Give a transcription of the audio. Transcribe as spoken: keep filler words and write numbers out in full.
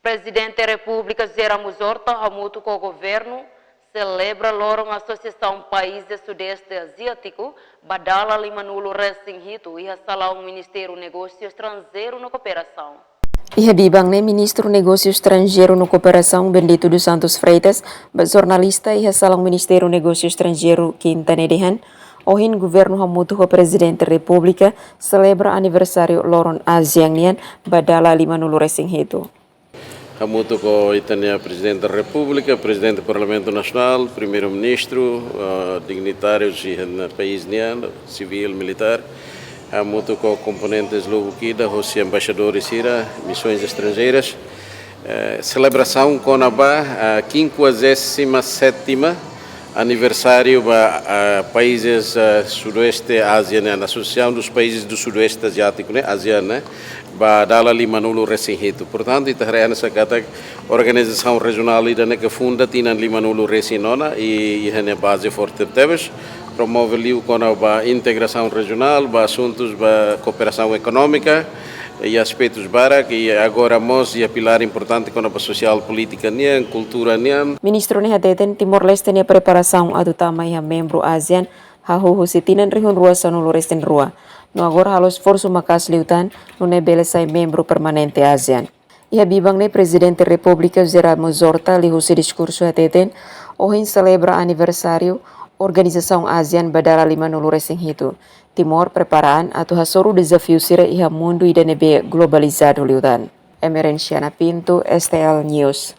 Prezidente Repúblika José Ramos Horta hamutuk ho governu selebra loron Asosiasaun Países Sudeste Aziátiku ba dala lima-nulu resin hitu iha salaun Ministériu Negósiu Estranjeiru no Kooperasaun. Iha biban ne'e Ministru Negósiu Estranjeiru no Kooperasaun Bendito dos Santos Freitas ba jornalista iha salaun Ministériu Negósiu Estranjeiru Kinta ne'e dehan, ohin governu hamutuk ho Prezidente Repúblika selebra aniversáriu loron ASEAN nian ba dala lima-nulu resin hitu. Hamutuk ho ita-nia Prezidente Repúblika, Prezidente Parlamentu Nasionál, Primeiru-Ministru, eh, dignitárius iha país nian, sivíl, militár, hamutuk ho komponentes lubuk ida, hosi embaixadores sira, misoens estranjeiras, eh, selebrasaun kona-ba, eh, quinquagésima sétima aniversáriu ba, ah, países, ah, Sudoeste Ázia ne'e, Asosiasaun dos Países do Sudoeste Asiático ne'e, ASEAN ne'e, ba dala lima-nulu resin hitu. Portantu, ita haree hanesan katak organizasaun rejionál ida-ne'e ke funda tinan lima-nulu resin nona i, i iha nia baze forte tebes, promove liu kona-ba integrasaun rejionál, ba asuntus ba kooperasaun ekonómika, i aspetus barak, i agora mós iha pilár importante kona-ba sosiál polítika nian, kultura nian. Ministru ne'e hateten Timor-Leste nia preparasaun atu tama iha membru ASEAN hahú husi tinan rihun rua sanulu resin rua. No agora halo esforsu maka'as liután, nune'e bele sai membru permanente ASEAN. Iha biban ne'e Prezidente Repúblika José Ramos Horta liuhusi diskursu hateten, ohin selebra aniversáriu organizasaun ASEAN ba dala lima-nulu resin hitu. Timor prepara an atu hasoru dezafiu sira iha mundu ida ne'ebé globalizadu liután. Emerenciana Pinto, STL News.